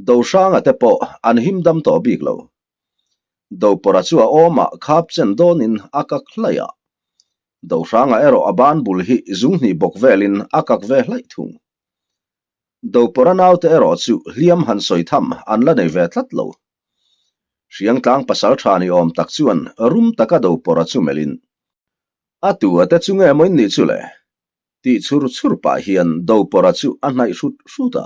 Dohranga te pawh an him dam tawh bik lo. Dopawrha chu a awmah khap chen dawnin a kak hlaih a. Dohranga erawh a ban bul hi zunghnih bawk velin a kak ve hlaih thung. Dopawrha naute erawh chu hliam han sawi tham an la nei ve tlat lo. Hriangtlang pasal tha ni awm tak chuan rum taka Dopawrha chu melhin, A tu a te chu nge maw in nih chu le? Tih chhur chhur pah hian Dopawrha chu a hnaih hrut hrut a,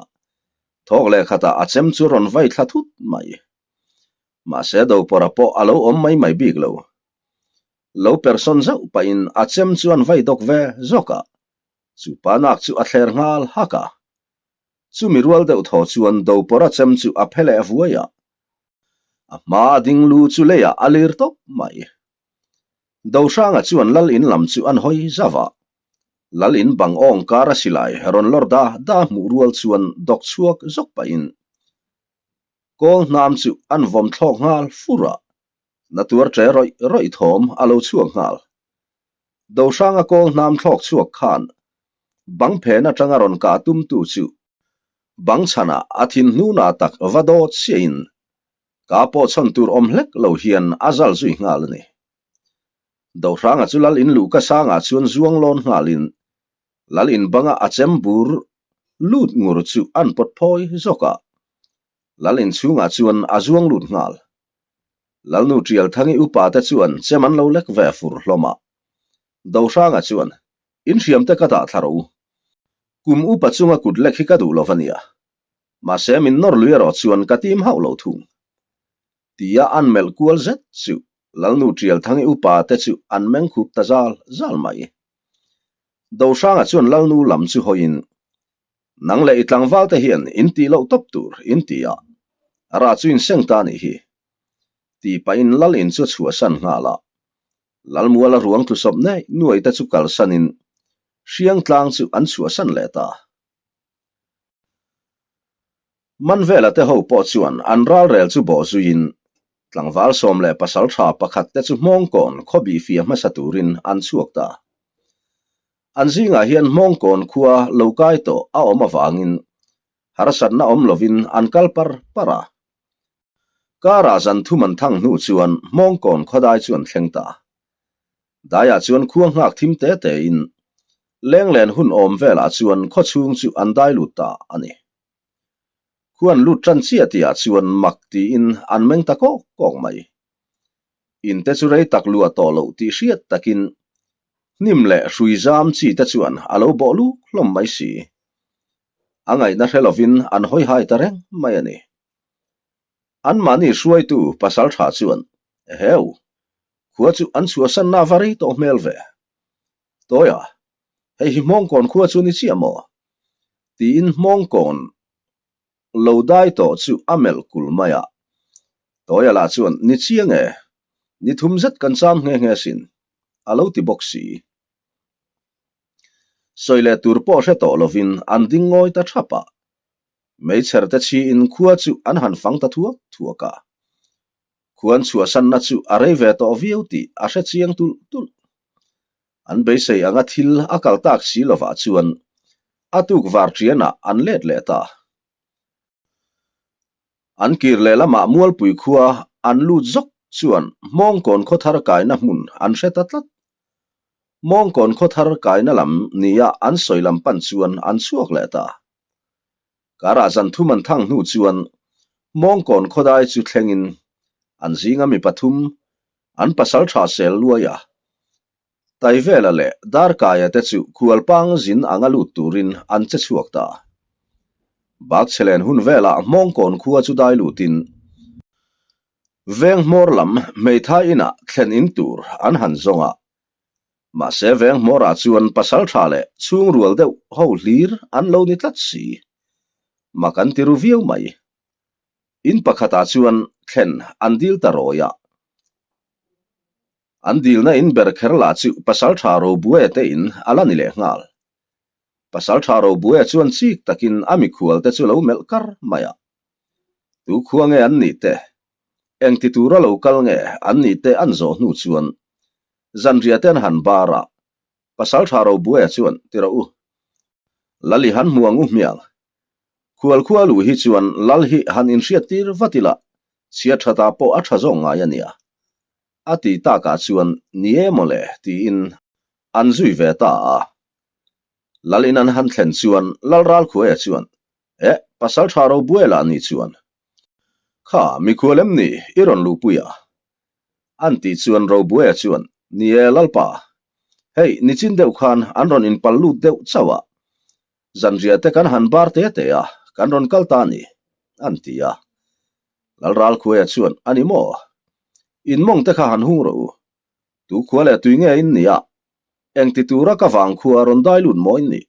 thawk leh khatah a chem chu rawn vai thla thut mai. Mahse Dopawrha pawh a lo awm mai mai bik lo. Lo persawn zauh pahin a chem chu an vai dawk ve zawk a, chu pa nak chu a thler nghal hak a. Chumi rual deuh thaw chuan Dopawrha chem chu a phe leh vuai a, a hma a ding lu chu leiah a lir tawp mai. Dohranga chuan Lal in lam chu an hawi zauh a, Lal in bang awng kar a silai rawn lawr da da hmuh rual chuan dawk chhuak zawk pahin kawl hnam chu an vawm thlawk nghal fur a, na tuar ṭe rawih rawih thawm a lo chhuak nghal. Dohranga kawl hnam thlawk chhuak khan bang phen atanga rawn kah tumtu chu bang chhanah a thin hnunah tak va dawt chiahin Ka pawh chhawn tur awm hlek lo hian a zal zui nghal a ni. Dohranga chu Lal in luhka sangah chuan zuang lawn nghalin Lal in banga a chem bur lut ngur chu an pawt phawi zawk a, Lal in chhungah chuan a zuang lut nghal. Lalnu Tialthangi upa te chuan chem an lo lek ve fur hlawm a. Dohranga chuan, In hriam te ka dah thla rawh u. Kum upa chunga kut lek hi ka duh lo va nia. Mahse min nawr lui erawh chuan ka tim hauh lo thung. Tia an melh kual zet chu Lalnu Tialthangi upa te chu an meng khup ta zal zal mai. Dohranga chuan Lalnu lam chu hawiin, Nang leh i tlangval te hian in tih loh tawp tur in ti a, a rah chu in seng ta nih hi. Tih pahin lal in chu a chhuahsan nghal a. Lalmuala ruang tlusawp nei nuai te chu kalsanin Hriangtlang chu an chhuahsan leh ta. Manvela te ho pawh chuan an ralrel chu bawh zuiin tlangval 11 tha pakhat te chu Hmawngkawn khaw bihfia hmasa turin an chhuak ta. An zingah hian Hmawngkawn khua lo kai tawh a awm avangin harsatna awm lovin an kal par par a. Karah zan thum an thang hnu chuan Hmawngkawn khawdai chu an thleng ta. Daiah chuan khua nghak thim te tein lenglen hun awm velah chuan khaw chhung chu an dai lut ta a ni. Khua an lut tan chiah tihah chuan mak tiin an meng ta kawk kawk mai. In te chu rei tak luah tawh loh tih hriat takin hnim leh hrui zam chi te chuan a lo bawh luk hlawm mai si. A ngaihna hre lovin an hawi hai ta reng mai a ni. Anmahni hruaitu pasal tha chuan, Eheu, khua chu an chhuahsanna va rei tawh hmel ve. Tawia, hei hi Hmawngkawn khua chu ni chiah maw? Tiin Hmawngkawn lo dai tawh chu a melh kul mai a. Tawia lah chuan, Ni chiang e, ni thum zet kan cham nghe nghe sin, a lo ti bawk si. Sawi leh tur pawh hre tawh lovin an ding ngawi ta thap a. Meichher te chhiin khua chu an han fang ta thuak thuak a. Khuan chhuahsanna chu a rei ve tawh viau tih a hre chiang tulh tulh. An beisei anga thil a kal tak si lovah chuan a tuk var ṭianah an let leh ta. An kir leh lamah Mualpui khua an lut zawk chuan Hmawngkawn khawthar kaina hmun an hre ta tlat. Hmawngkawn khawthar kaina lam nia an sawi lam pan chuan an chhuak leh ta. Karah zan thum an thang hnu chuan Hmawngkawn khawdai chu thlengin an zinga mi pathum an pasal tha sel luai a. Taivela leh Darkaia te chu khualpang zin anga lut turin an che chhuak ta. Bakchhelen hun velah Hmawngkawn khua chu dai lutin veng hmawr lam hmeithai inah thlen in tur an han zawng a. Mahse veng hmawrah chuan pasal tha leh chhungrual deuh ho hlir an lo ni tlat si. Mak an ti ru viau mai. In pakhatah chuan thlen an dil ta rawi a. An dilna in ber kher lah chu pasal tha Robuaia te in a la ni leh nghal. Pasal tha Robuaia chuan chik takin a mikhual te chu lo melh kar mai a. Tu khua nge an nih te? Engti tura lo kal nge an nih te an zawh hnu chuan zanriah te an han bar a, pasal tha Robuaia chuan ti rawh u. Lal i han hmu ang u hmiang. Khual khua luh hi chuan lal hi han inhriat tir vat ila, chhia tha ta pawh a tha zawk ngai a nia. A ti takah chuan ni e mawle tiin an zui ve ta a. Lal in an han thlen chuan Lal Ralkhuaia chuan, Eh, pasal tha Robuaia lah ni chuan. Kha, mikhual em ni i rawn luhpui a? An tih chuan Robuaia chuan, Ni e Lalpa, hei nichin deuh khan an rawn inpal lut deuh chauh a, zanriah te kan han bar te te a, kan rawn kal ta a ni, an ti a. Lal Ralkhuaia chuan, A ni maw? In mawng te kha han hung rawh u. Tu khua leh tui nge in nia? Engti tura ka vang khua rawn dai lut maw in nih?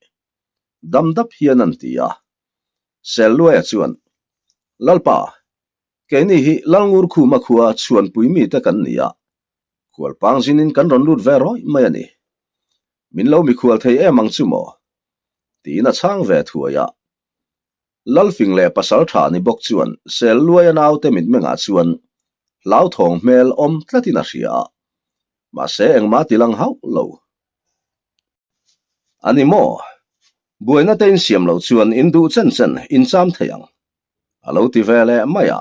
Dam dap hian an ti a. Selluaia chuan, Lalpa, keini hi Lalngurkhuma khua chhuanpui mite kan ni a, khualpang zinin kan rawn lut ve rawih mai a ni. Min lo mikhual thei em ang chu maw? Tiin a chhang ve thuai a. Lalfing leh pasal tha ni bawk chuan Selluaia naute mitmengah chuan hlauthawng hmel awm tlatin a hria a, mahse engmah ti lang hauh lo. A ni maw? Buaina te insiam loh chuan in duh chen chen in cham thei ang, a lo ti ve leh mai a.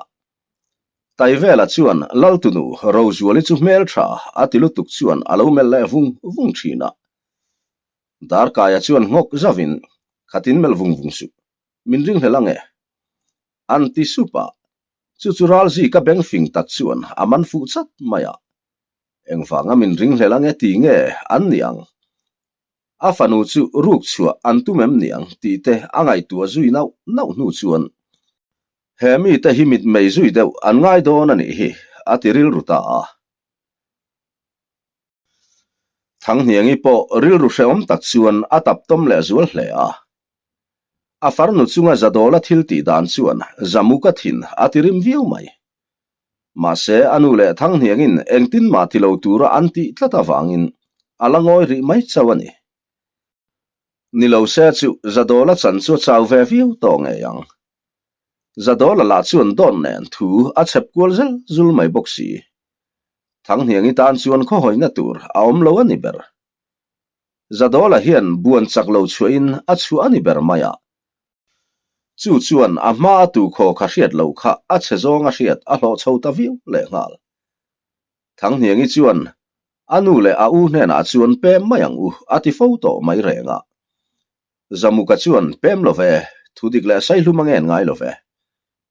Taivela chuan Laltunu Rozuali chu hmel tha a ti lutuk chuan a lo melh leh vung vung thin a. Darkaia chuan nghawk zavin, Khatin melh vung vung suh, min ringhlel ang e. An ti sup a, chu chu Ralzika beng fing tak chuan a man fuh chat mai a. Engvanga min ringhlel ang e ti nge an ni ang? A fanu chu ruk chhuah an tum em ni ang tih te a ngaihtuah zui nauh nauh hnu chuan he mite hi mitmei zui deuh an ngai dawn a nih hi a ti rilru ta a. Thanghniangi pawh rilru hrehawm tak chuan a tap tawm leh zual hle a. A farnu chunga Zadawla thil tih dan chuan Zamuka thin a ti rim viau mai. Mahse, a nu leh Thanghniangin engtin mah ti lo tura an tih tlat avangin a la ngawi rih mai chauh a ni. Ni lo se chu Zadawla chan chu a chau ve viau tawh ngei ang. Zadawla lah chuan dawt nen thu a chhep kual zel zul mai bawk si. Thanghniangi tan chuan khawhawina tur a awm lo a ni ber. Zadawla hian buan chak lo chhuahin a chhuah a ni ber mai a. Chu chuan a hma a tu khaw kha hriat loh kha a chhe zawng a hriat a hlawh chho ta viau lehnghal. Thanghniangi chuan a nu leh a u hnenah chuan pem mai ang u a ti fo tawh mai reng a. Zamuka chuan pem lo ve, thudik leh saihlum a ngen ngai lo ve.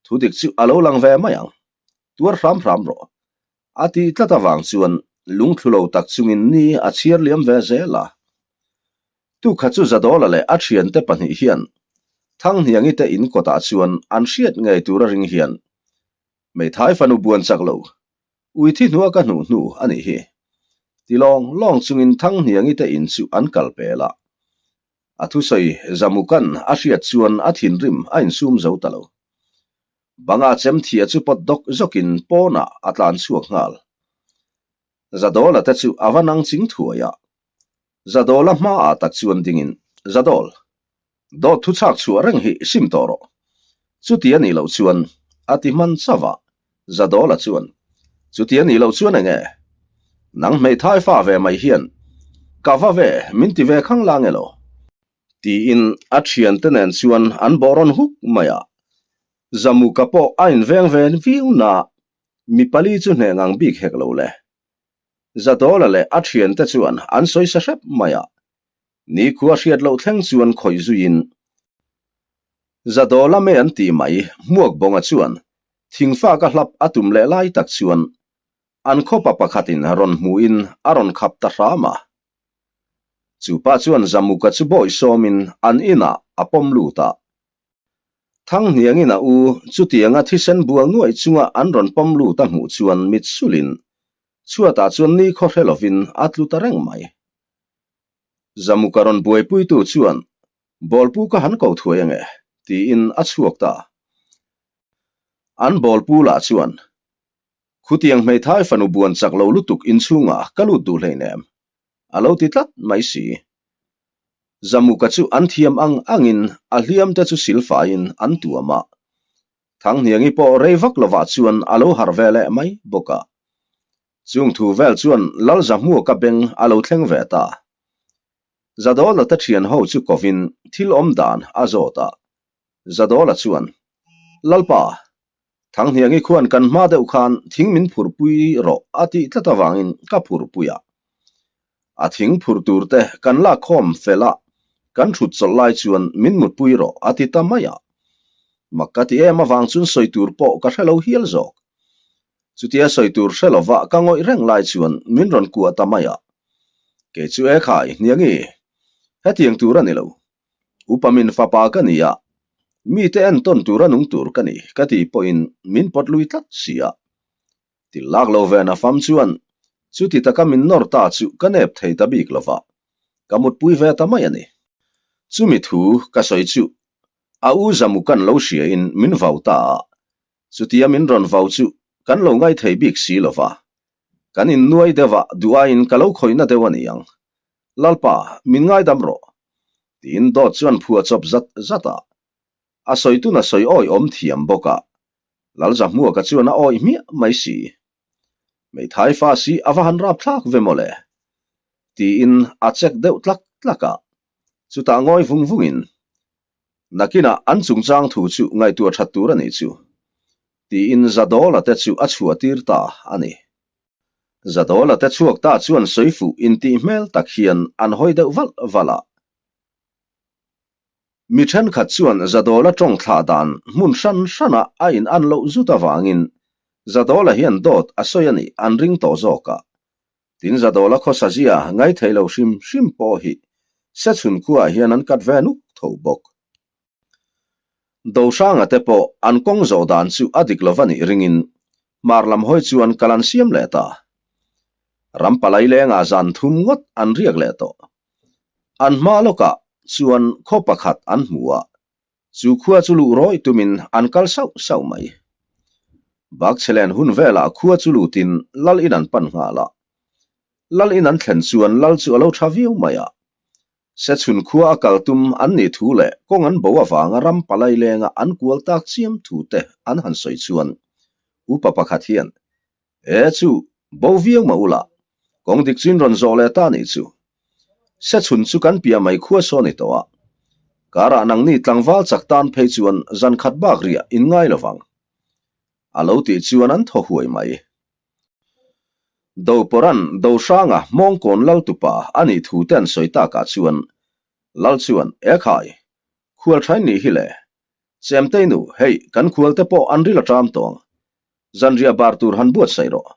Thudik chu a lo lang ve mai ang. Tuar hram hram rawh. A tih tlat avang chuan lungthlu lo tak chungin ni a chhiar liam ve zel a. Tukha chu Zadawla leh a thiante pahnih hian Thanghniangi te in kawtah chuan an hriat ngei tur a ring hian Hmeithai fanu buan chak lo, ui thi hnua ka hnuh hnu a nih hi. Ti lawng lawng chungin Thanghniangi te in chu an kal pel a. A thusawi Zamukan a hriat chuan a thinrim a insum zo ta lo. Banga chem thia chu pawt dawk zawkin pawnah a tlan chhuak nghal. Zadawla te chu a va nang ching thuai a. Zadawla hmaah tak chuan dingin, Zadawl, dawt thu chhak chhuah reng hi sim tawh rawh. Chuti a nih loh chuan, a ti hman chauh a. Zadawla chuan, Chuti a nih loh chuan enge? Nang hmeithai fa ve mai hian ka va ve min ti ve khang la nge lo? Tiin a thiante nen chuan an bawh rawn huk mai a. Zamuka pawh a inveng ve viau na, mi pali chu hneh ngang bik hek lo le. Zadawla leh a thiante chuan an sawi sa hrep mai a. Nikhua hriat loh thleng chuan khawih zuiin Zadawla me an tih mai Hmuak Bawnga chuan thingfak a hlap a tum leh lai tak chuan an khawpa pakhatin rawn hmuhin a rawn khap ta hram a. Chu pa chuan Zamuka chu bawi sawmin an inah a pawm lut a. Thanghniangin a u chutianga thisen bual nuaih chunga an rawn pawm lut a hmuh chuan mit sulin chhuatah chuan ni khaw hre lovin a tlu ta reng mai. Zamuka rawn buaipuitu chuan Bawlpu ka han ko thuai ange tiin a chhuak ta. An bawlpu lah chuan Khutiang hmeithai fanu buan chak lo lutuk inchhungah ka lut duh hleinem, a lo ti tlat mai si. Zamuka chu an thiam ang angin a hliam te chu silfaiin an tuam a. Thanghniangi pawh rei vak lovah chuan a lo harh ve leh mai bawk a. Chung thu vel chuan Lalzahmuaka beng a lo thleng ve ta. Zadawla te thian ho chu kovin thil awm dan a zawt a. Zadawla chuan, Lalpa, Thanghniangi khuan kan hma deuh khan thing min phurpui rawh a tih tlat avangin ka phurpui a. A thing phur tur te kan lak khawm fel a, kan thut chawlh lai chuan min mutpui rawh a ti ta mai a. Mak ka ti em avang chuan sawi tur pawh ka hre lo hial zawk. Chutia sawi tur hre lova ka ngawih reng lai chuan min rawn kuah ta mai a. Kei chu e khai, Hniangi, hetiang tur a ni lo. Upa min fapa ka ni a, mite entawn tura nung tur ka ni ka ti pawhin min pawt lui tlat si a. Til lak lo ve na fam chuan chuti taka min nawr ta chu ka nep thei ta bik lo va, ka mutpui ve ta mai a ni. Chumi thu ka sawi chu a u Zamukan lo hriain min vau ta a, chutia min rawn vau chu kan lo ngaithei bik si lo va, kan innuai deuh a duh aiin ka lo khawihna deuh a ni ang. Lalpa, min ngaidam rawh. Tiin dawt chuan phuah chawp zat zat a. A sawi tuna sawi awi awm thiam bawk a. Lalzahmuaka chuan a awi hmiah mai si. Hmeithai fa si a va han rap thlak ve mawle. Tiin a check deuh tlak tlak a. Chutah ngawi vung vungin, Nakinah an chungchang thu chu ngaihtuah that tur a nih chu. Tiin Zadawla te chu a chhuah tir ta a ni. Zadawla te chhuak ta chuan sawi fuh intih hmel tak hian an hawi deuh valh valh a. Mi thenkhat chuan Zadawla tawng thlah dan hmun hran hrana a in an loh zut avangin Zadawla hian dawt a sawi a nih an ring tawh zawk a. Tin Zadawla khawsa zia ngaithei lo hrim hrim pawh hi Sechhun khuaah hian an kat ve nuk tho bawk. Dohranga te pawh an kawng zawh dan chu a dik lova nih ringin hmar lam hawi chuan kal an siam leh ta. Ram palai lengah zan thum ngawt an riak leh tawh. An hma lawkah chuan khaw pakhat an hmu a. Chu khua chu luh rawih tumin an kal sauh sauh mai. Bakchhelen hun velah khua chu lutin lal in an pan nghal a. Lal in an thlen chuan lal chu a lo tha viau mai a. Sechhun khua a kal tum an nih thu leh kawng an bo avanga ram palai lenga an kual tak chiam thu te an han sawi chuan upa pakhat hian, E chu, bo viau mah ula, kawng dik chu in rawn zawh leh ta nih chu. Sechhun chu kan piah mai khua saw ni tawh a, karah nangni tlangval chak tan phei chuan zan khat bak riah in ngai lovang. A lo tih chuan an thaw huai mai. Doporan Dohranga Hmawngkawn Laltupa a nih thu te an sawi takah chuan Lal chuan, Ekhai, khual thain nih hi le. Chemtei nu, hei, kan khual te pawh an ril a ṭam tawh ang. Zanriah bar tur han buatsaih rawh,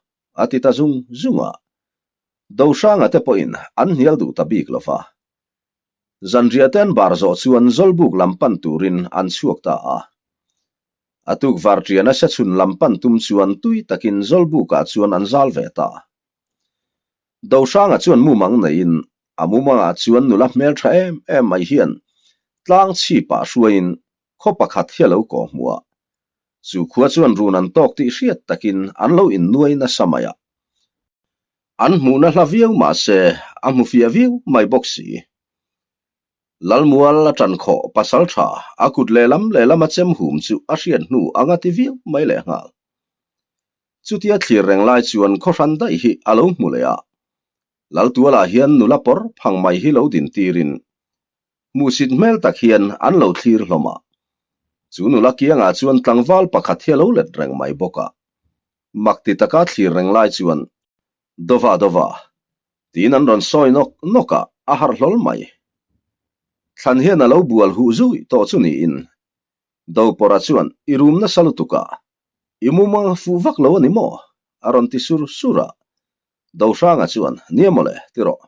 a ti ta zung zung a. Dohranga te pawhin an hnial duh ta bik lo va. Zanriah te an bar zawh chuan Zawlbuk lam pan turin an chhuak ta a. A tuk varṭian a sechhun lam pan tum chuan tui takin Zawlbukah chuan an zal ve ta. Dohranga chuan mumang neiin a mumangah chuan nula hmelṭha em em mai hian tlang chhipah hruaiin khaw pakhat hi a lo kawh hmuh a. Chu khua chuan run an tawk tih hriat takin an lo innuai nasa mai a. An hmuhna hla viau mahse a hmu fiah viau mai bawk si. Lalmual a ṭan khawh pasal ṭha a kut lehlam lehlam a chem hum chu a hriat hnu anga ti viau mai lehnghal. Chutia thlir reng lai chuan khaw hran daih hi a lo hmu leh a. Laltualah hian nula pawr phang mai hi lo din tirin hmuhsit hmel tak hian an lo thlir hlawm a. Chu nula kiangah chuan tlangval pakhat hi a lo let reng mai bawk a. Mak ti taka thlir reng lai chuan Dova dova tiin an rawn sawi nawk nawk a, a harh hlawl mai. Thlan hian a lo bual huh zui tawh chu niin Dopawrha chuan i rum nasa lutuk a, i mumang fuh vak lo a ni maw? a rawn ti sur sur a. Dohranga chuan Nia mawle, ti rawh.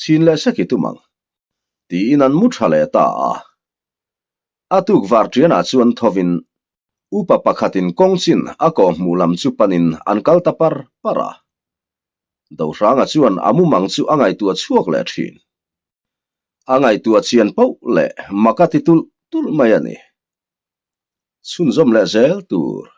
Chhin leh sek i tum ang. Tiin an mu tha leh ta a. A tuk var ṭianah chuan thovin upa pakhatin kawng chin a kawh hmuh lam chu panin an kal ta par par a. Dohranga chuan a mumang chu a ngaihtuah chhuak leh ṭhin. A ngaihtuah chian poh leh mak a ti tulh tulh mai a ni. Chhunzawm leh zel tur.